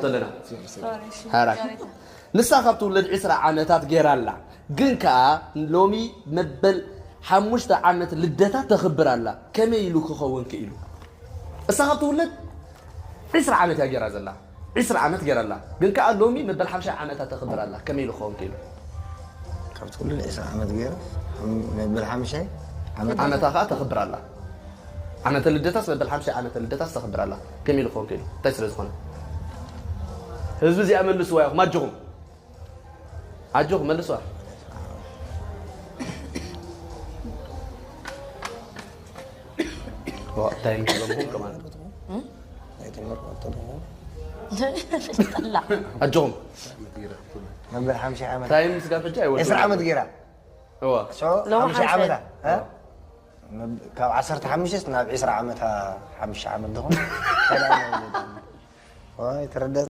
ዘለና። ሓራይ። ንሳ ካብ ትውለድ ዕስራ ዓመታት ገይራ ኣላ። ግን ከኣ ሎሚ መበል ሓሙሽተ ዓመት ልደታ ተኽብር ኣላ። ከመይ ኢሉ ክኸውን ክኢሉ? እሳ ካብ ትውለድ ዕስራ ዓመት እያ ገይራ ዘላ። ዕስራ ዓመት ገይራ ኣላ። ግን ከኣ ሎሚ መበል ሓምሻይ ዓመታ ተኽብር ኣላ። ከመይ ኢሉ ክኸውን ክኢሉ? ካብ ትውልድ ዕስራ ዓመት ገይራ መበል ሓምሻይ ዓመት ዓመታ ከኣ ተኽብር ኣላ። ዓመተ ልደታስ መበል ሓምሻይ ዓመተ ልደታስ ተኽብር ኣላ። ከመይ ኢሉ ክኸውን ክኢሉ? እንታይ ስለ ዝኾነ? ህዝቢ እዚኣ መልስዋ ኢኹም ኣጆኹም። ኣጆኹም መልስዋ። ዋ፣ ታይም ክህበኩም ከማን። ኣጆኹም። መበል ሓምሻይ ዓመት ታይም ስጋብ ሕጂ ኣይወድእን። ዕስራ ዓመት ገይራ እዋ። ሶ ሎሚ ሓምሻይ ሓምሻይ። ዓመታ እ? መብ- ካብ ዓሰርተ ሓሙሽተ ናብ ዕስራ ዓመታ ሓምሻ ዓመት ዝኾን ወይ ትረዳእ